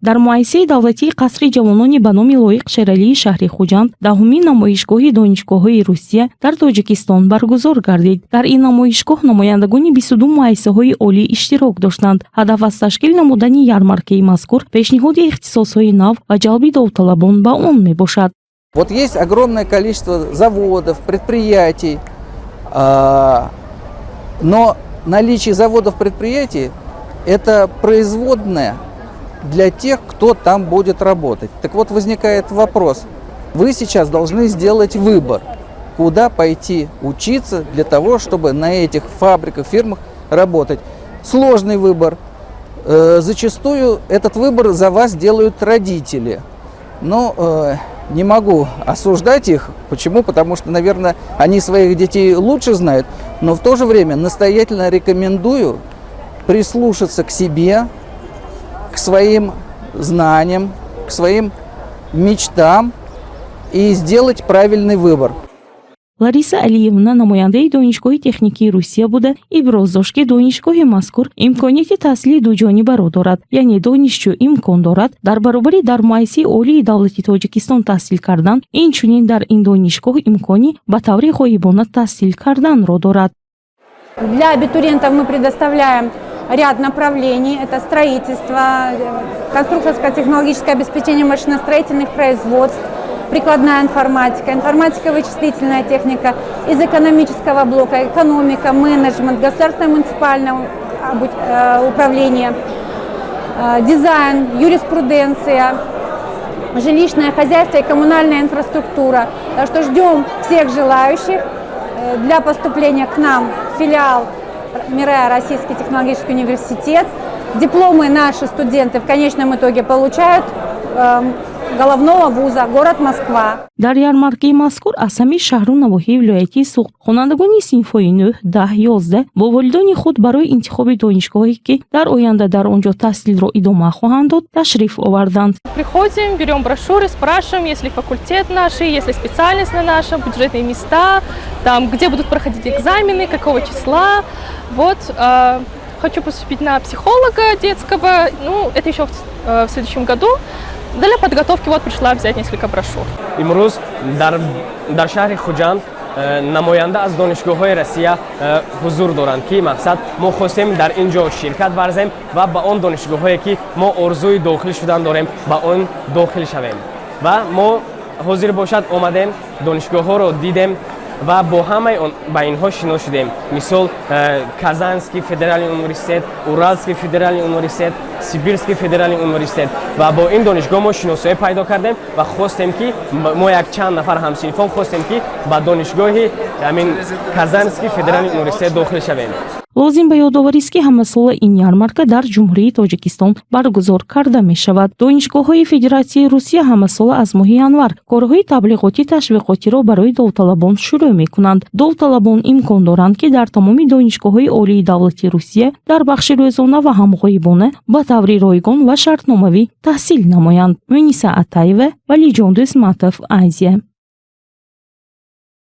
Дар муассисаи давлатии Қасри ҷавонони ба номи Лоиқ Шералии шаҳри Хуҷанд 10-умин намоишгоҳи донишгоҳҳои Русия дар Тоҷикистон баргузор гардид. Дар ин намоишгоҳ намояндагони 22 муассисаҳои олӣ иштирок доштанд. Ҳадаф аз ташкил намудани ярмаркаи мазкур пешниҳоди ихтисосҳои нав ва ҷалби довталабон ба он мебошад. Вот есть огромное количество заводов, предприятий, но наличие заводов, предприятий – это производное для тех, кто там будет работать. Так вот, возникает вопрос. Вы сейчас должны сделать выбор, куда пойти учиться для того, чтобы на этих фабриках, фирмах работать. Сложный выбор. Зачастую этот выбор за вас делают родители. Но не могу осуждать их. Почему? Потому что, наверное, они своих детей лучше знают. Но в то же время настоятельно рекомендую прислушаться к себе, к своим знаниям, к своим мечтам и сделать правильный выбор. Лариса Алиевна намояндаи Донишгоҳи техникии Русия буда, иброз дошт, ки донишгоҳи мазкур имконияти таҳсили дуҷонибаро дорад, яъне донишҷӯ имкон дорад дар баробари дар муассисаи олии давлати Тоҷикистон таҳсил кардан, инчунин дар ин донишгоҳ имкони ба таври ғоибона таҳсил карданро дорад. Для абитуриентов мы предоставляем ряд направлений. Это строительство, конструкторско-технологическое обеспечение машиностроительных производств, прикладная информатика, информатика, вычислительная техника, из экономического блока экономика, менеджмент, государственное, муниципальное управление, дизайн, юриспруденция, жилищное хозяйство и коммунальная инфраструктура. Так что ждем всех желающих для поступления к нам в филиал МИРЭА Российский технологический университет. Дипломы наши студенты в конечном итоге получают головного вуза, город Москва. Дар ярмаркаи мазкур аз ҳамаи шаҳру навоҳии вилояти Суғд хонандагони синфҳои 9, 10, 11 бо волидони худ барои интихоби донишгоҳе, ки дар оянда дар он ҷо таҳсилро идома хоҳанд дод, ташриф оварданд. Приходим, берем брошюры, спрашиваем, есть ли факультет наш, есть ли специальность на нашем, бюджетные места, там, где будут проходить экзамены, какого числа. Вот, хочу поступить на психолога детского, ну, это еще в следующем году. Для подготовки вот пришла взять несколько брошюр. Имрӯз дар шаҳри Хуҷанд намоянда аз донишгоҳҳои Россия ҳузур доранд, ки мақсад мо хостем дар ин ҷо ширкат варзем ва ба он донишгоҳҳое, ки мо орзуи дохил шудан дорем, ба он дохил шавем. Ва мо ҳозир бошад омадем, донишгоҳҳоро дидем ва бо ҳамаи ба инҳо шинос шудем. Мисол, Казанский федеральный университет, Уральский федеральный университет, Сибирский федеральный университет. Ва бо ин донишгоҳ мо шиносоӣ пайдо кардем ва хостем, ки мо якчанд нафар ҳамсинфон хостем, ки ба донишгоҳи ҳамин Казанский федеральный университет дохил шавем. Лозим ба ёдоварист, ки ҳамасола ин ярмарка дар Ҷумҳурии Тоҷикистон баргузор карда мешавад. Донишгоҳҳои Федератсияи Русия ҳамасола аз моҳи январ корҳои таблиғотӣ ташвиқотиро барои довталабон шурӯъ мекунанд. Довталабон имкон доранд, ки дар тамоми донишгоҳҳои олии давлати Русия дар бахши рӯзона ва ҳам ғоибона ба таври ройгон ва шартномавӣ таҳсил намоянд. Муниса Атаева, Валиҷон Дӯстматов, Азия.